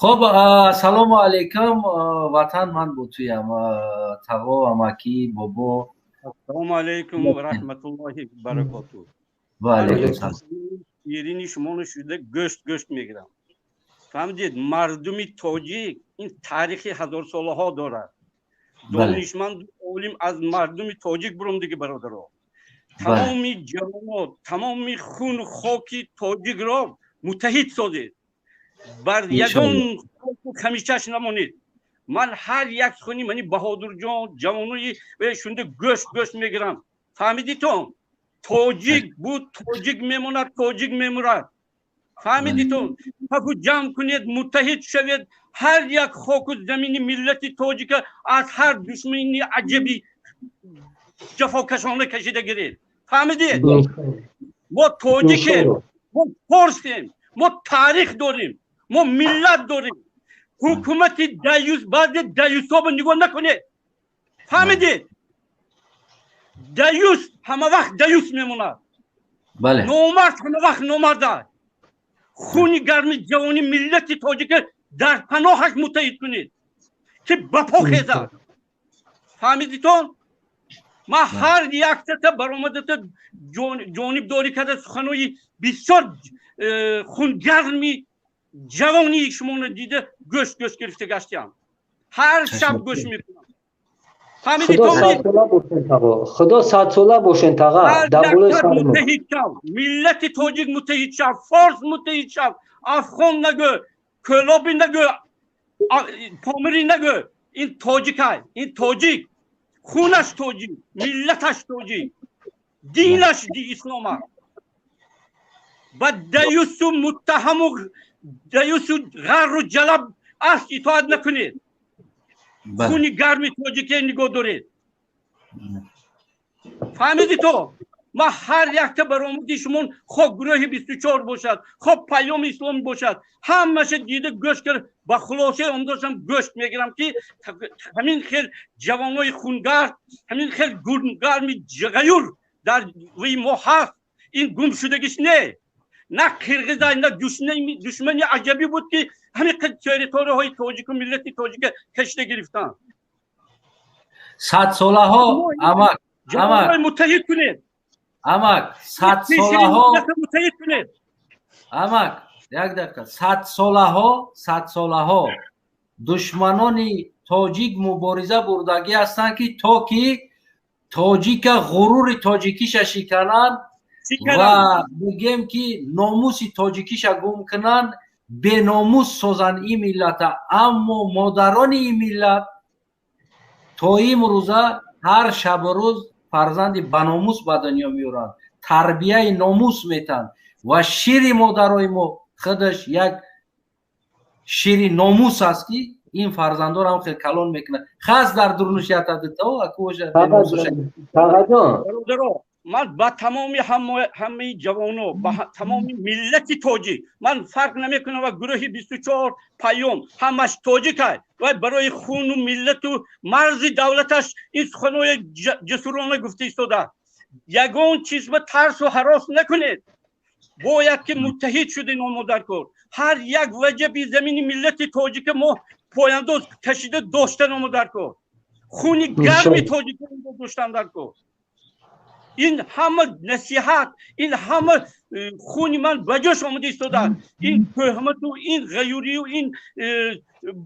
Хуб, ассалому алайкум, ватан, ман бо туям, тағо, амакӣ, бобо. Ассалому алайкум ва раҳматуллоҳи баракоту. Ва алайкум салом. Ширини шуморо шуда гӯшт гӯшт мегирам. Фаҳмидед, мардуми тоҷик ин таърихи ҳазорсолаҳо дорад. Донишманду олим аз мардуми тоҷик бурумдиги, бародаро. Тамоми ҷавонот, тамоми хуну хоки тоҷикро муттаҳид созед, бар ягон хамичаш намонед. Ман ҳар як хуни мани Баҳодурҷон, ҷавонои шунда гӯшт гӯшт мегирам. Фаҳмидитон, тоҷик буд, тоҷик мемонад, тоҷик мемурад. Фаҳмидитон, сафу ҷамъ кунед, муттаҳид шавед. Ҳар як хоку замини миллати тоҷика аз ҳар душмани аҷабӣ ҷафокашона кашида гиред. Фаҳмидед, мо тоҷикем, мо форсем, мо таърих дорем, мо миллат дорем. Ҳукумати даюс, баъзе даюсҳоба нигоҳ накунед. Фаҳмидед, даюс ҳама вақт даюс мемонад, номард ҳама вақт номард аст. Хуни гарми ҷавони миллати тоҷика дар паноҳаш муттаҳид кунед, ки ба по хезад. Фаҳмидитон, ман ҳар яктата баромадата ҷонибдорӣ карда, суханои бисёр хунгарми ҷавонии шуморо дида, гӯшт гӯшт гирифта гаштиам. Ҳар шаб гӯш мекунам. Худо садсола бошен, таға. Муттаҳид шав, миллати тоҷик муттаҳид шав, форс муттаҳид шав. Афғон нагӯ, кӯлоби нагӯ, помирӣ нагӯ, ин тоҷикай, ин тоҷик, хунаш тоҷик, миллаташ тоҷик, динаш ислом аст. Ба даюсу муттаҳаму даюсу ғарру ҷалаб аст итоат накунед. Хуни гарми тоҷике нигоҳ доред. Фаҳмиди то, ман ҳар якта баромади шумон, хоб гурӯҳи 24 бошад, хоб Паёми Исломӣ бошад, ҳамаша дида, гӯш кард, ба хулосаи омдошам, гӯшт мегирам, ки ҳамин хел ҷавонои хунгард, ҳамин хел гарми ғаюр дар вуи мо ҳаст. Ин гумшудагиш не, на қирғиза, на душмани аҷабӣ буд, ки ҳамин территорияҳои тоҷику миллати тоҷика кашида гирифтанд. Садсолаҳо, амак, амак. Муттаҳид кунед. Амак, садсолаҳо. Муттаҳид кунед. Амак, як дақиқа. Садсолаҳо, садсолаҳо душманони тоҷик мубориза бурдагӣ ҳастанд, ки то ки тоҷика ғурури тоҷикиша шикананд ва мегӯем, ки номуси тоҷикиша гум кунанд, беномус созанд ин миллата. Аммо модарони ин миллат то имрӯза ҳар шабу рӯз фарзанди баномус ба дунё меоранд, тарбияи номус метаҳанд ва шири модарои мо худаш як шири номус аст, ки ин фарзандоро ҳам хел калон мекунад. Хас дар дурнушиятадито. Тағаҷон. Ман ба тамоми ҳамаи ҷавоно, ба тамоми миллати тоҷик, ман фарқ намекунам ва гурӯҳи 24, Паём, ҳамаш тоҷикай ва барои хуну миллату марзи давлаташ ин суханои ҷасурона гуфта истода. Ягон чиз ба тарсу ҳарос накунед. Бояд ки муттаҳид шудем омодаркор. Ҳар як ваҷаби замини миллати тоҷика мо пояндоз кашида доштан омодаркор. Хуни гарми тоҷика доштан даркор. Ин ҳама насиҳат, ин ҳама хуни ман ба ҷош омада истодааст. Ин тӯҳмату ин ғаюрию ин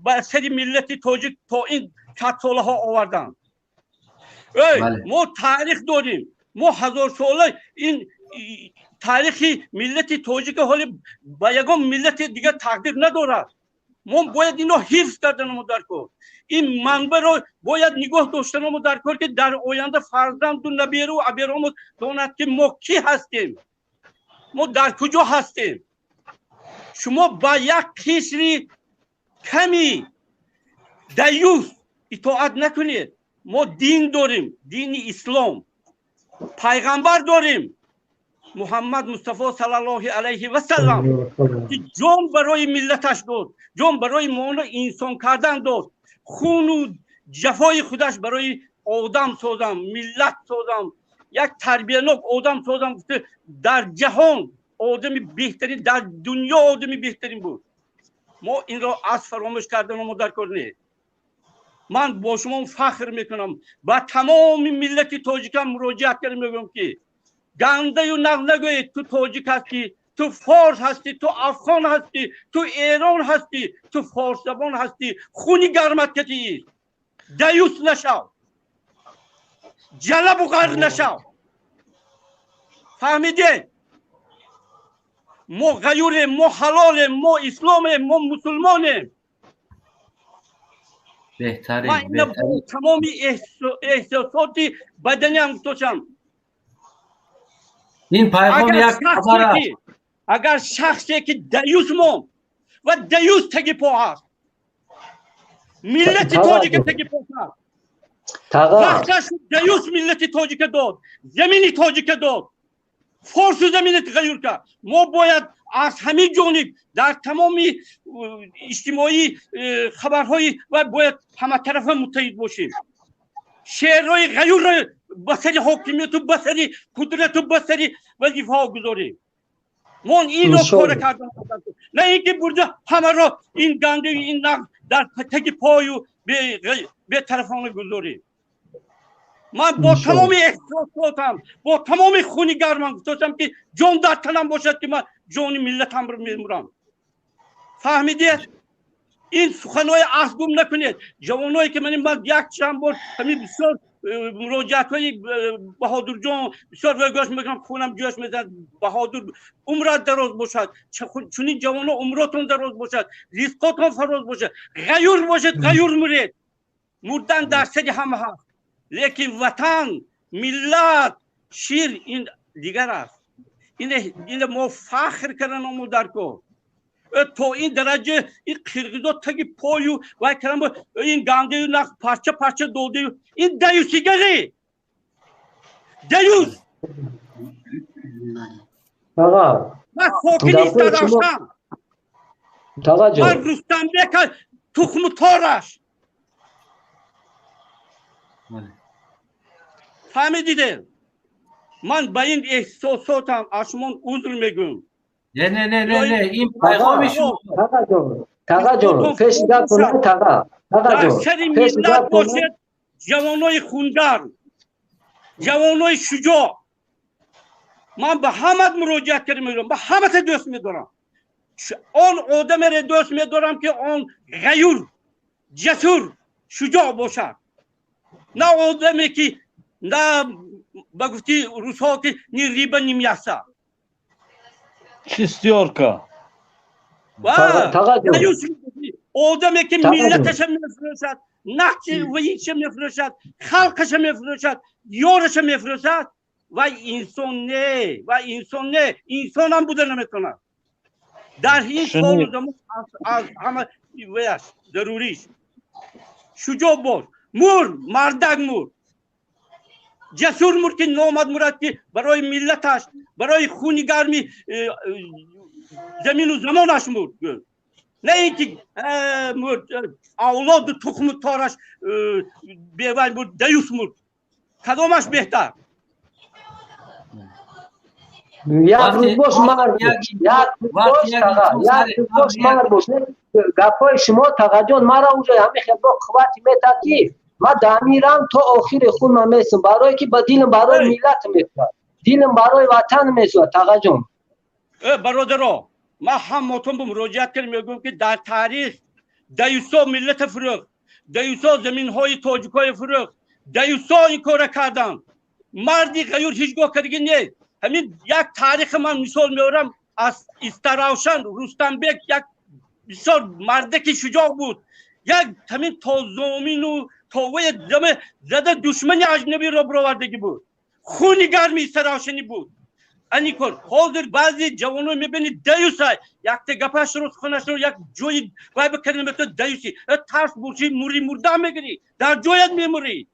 ба сари миллати тоҷик то ин садсолаҳо оварданд. Эй, мо таърих дорем, мо ҳазорсола. Ин таърихи миллати тоҷика ҳоли ба ягон миллати дигар тақдир надорад. Мо бояд ино ҳифз карданамо даркор. Ин манбаъро бояд нигоҳ доштанамо даркор, ки дар оянда фарзанду наберу аберомо донад, ки мо кӣ ҳастем, мо дар куҷо ҳастем. Шумо ба як қисри ками даюс итоат накунед. Мо дин дорем, дини ислом, пайғамбар дорем, Муҳаммад Мустафо саллаллоҳи алайҳи васаллам, ки ҷон барои миллаташ дод, ҷон барои моно инсон кардан дод, хуну ҷафои худаш барои одам созам, миллат созам, як тарбиянок одам созам гуфта, дар ҷаҳон одами беҳтарин, дар дунё одами беҳтарин буд. Мо инро аз фаромӯш кардану мо дар кор нест. Ман бо шумо фахр мекунам, ба тамоми миллати тоҷикам муроҷиат карда мегӯям, ки гандаю нағз нагӯед: ту тоҷик ҳастӣ, ту форс ҳастӣ, ту афғон ҳастӣ, ту эрон ҳастӣ, ту форсзабон ҳастӣ, хуни гармат катиист. Даюс нашав, ҷалабу ғарқ нашав. Фаҳмидед? Мо ғаюрем, мо ҳалолем, мо исломем, мо мусулмонем. Беҳтарин. Тамоми эҳсосоти баданиам гуфтошам. Ин пайғом як хабар аст. Агар шахсе ки даюс монд ва даюс таги по ҳаст, миллати тоҷика таги по кард. Вақташ даюс миллати тоҷика дод, замини тоҷика дод, форсу замини ғаюр кард. Мо бояд аз ҳамин ҷониб дар тамоми иҷтимоӣ хабарҳои ва бояд ҳаматарафа муттаҳид бошем, шеърҳои ғаюрро ба сари ҳокимияту, ба сари қудрату, ба сари вазифаҳо гузорем. Мо инро кора кардан, на ин ки бурда ҳамаро ин ганду ин нағз дар таги пою бетарафона гузорем. Ман бо тамоми эҳсосотам, бо тамоми хуни гармам гуфтошам, ки ҷон дар танам бошад, ки ман ҷони миллатамро мемурам. Фаҳмидед? Ин суханҳои аст гум накунед, ҷавоное ки ман як чанд бор ҳамин бисёр муроҷиатҳои Баҳодурҷон бисёр гӯш мекунам, хунам ҷӯш мезанад. Баҳодур, умрат дароз бошад, чунин ҷавоно умротон дароз бошад, ризқотон фароз бошад. Ғаюр бошед, ғаюр муред. Мурдан дар сари ҳама ҳаст, лекин ватан, миллат, шир ин дигар аст. Ина мо фахр карданамо дар кор. То ин дараҷа ин қирғизо таги пою вай кардам, ин гандаю нақ парча парча додаю, ин даюсигарӣ, даюс. Ман сокини Истаравшан, ман Рустамбека тухму тораш. Фаҳмидидед? Ман ба ин эҳсосотам аз шумо узр мегӯям. Не, не, не, не, не, ин пайғоми шумо. Тағаҷон, пеш гап, таға, тағаҷон. Сари миллат бошед, ҷавонои хунгарм, ҷавонои шуҷоъ. Ман ба ҳамат муроҷиат карда мегӯям, ба ҳамата дӯст медорам. Он одамере дӯст медорам, ки он ғаюр, ҷасур, шуҷоъ бошад, на одаме ки на ба гуфти русҳо ки ни рыба, ни мясо. Шестёрка. Одаме ки миллаташа мефурӯшад, нақши ваиша мефурӯшад, халқаша мефурӯшад, ёраша мефурӯшад, вай инсон не, вай инсон не, инсонам буда наметавонад. Дар ин солу замон аз ҳама ваяш заруриш шуҷоъ бош, мур, мардак мур, ҷасур мур, ки номад мурад, ки барои миллаташ, барои хуни гарми замину замонаш мурд, на ин ки мурд, авлоду тухму тораш бевай мурд, даюс мурд. Кадомаш беҳтар? Як рӯз бош, мард бош, як рӯз бош, таға, як рӯз бош, мард бош. Гапҳои шумо, тағаҷон, мара уже ҳамин хел бо қуввати метад, ки ман дамирам то охири хун ман месам, барое ки ба дилам барои миллат месӯзад, дилам барои ватан месӯзад, тағаҷон. Бародаро, ман ҳаммотон ба муроҷиат кардам, мегӯям, ки дар таърих даюсо миллата фурӯхт, даюсо заминҳои тоҷикҳои фурӯхт, даюсо ин кора карданд. Марди ғаюр ҳеҷ гоҳ кардагӣ нест. Ҳамин як таърихи ман мисол меорам аз Истаравшан. Рустамбек як бисёр мардаки шуҷоъ буд. Як ҳамин то зомину то вая зада душмани аҷнабиро бировардагӣ буд. Хуни гарми Истаравшанӣ буд. Ани кор ҳозир баъзе ҷавоно мебинӣ, даюсай, якта гапашро, суханашро як ҷои вай бикарда метавонад. Даюси, тарс бошӣ, мурӣ, мурда мегирӣ, дар ҷоят мемурӣ.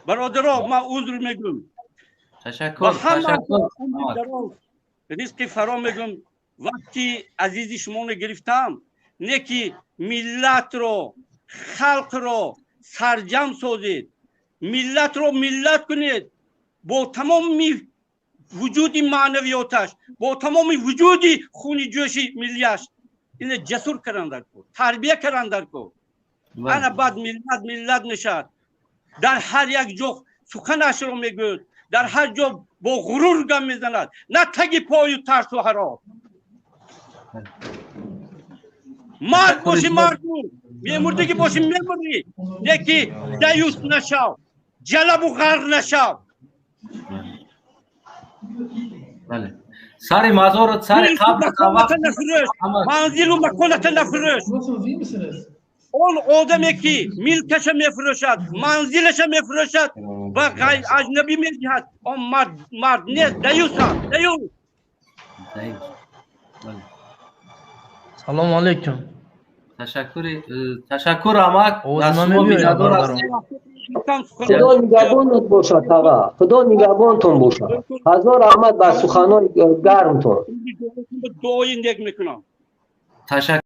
Бародаро, ман узр мегӯям. Ташаккур, ташаккур. Ризқи фаро мегӯям. Вақти азизи шуморо гирифтам, не ки миллатро, халқро сарҷам созед, миллатро миллат кунед бо тамоми Вуҷуди маънавиёташ, бо тамоми вуҷуди хуни ҷӯши миллияш ина ҷасур кардан дар кор, тарбия кардан дар кор. Ана баъд миллат миллат мешавад, дар ҳар як ҷо суханашро мегӯяд, дар ҳар ҷо бо ғурур гам мезанад, на таги пою тарсу ҳарос. Мард бошӣ, мард буд, мемурдагӣ бошӣ, мемурӣ, леки даюс нашав, ҷалабу ғарқ нашав. Сари мазорат, сари қабрат нафурӯш, манзилу маконата нафурӯш. Он одаме ки милкаша мефурӯшад, манзилаша мефурӯшад ва аҷнабӣ медиҳад, он мард мард нест, даюс аст, даюс. Салому алейкум. Ташаккур, амак. Худо нигаҳбонат бошад, таға, Худо нигаҳбонтон бошад. Ҳазор раҳмат ба суханои гармтон. Дуои нек мекунам. Ташаккур.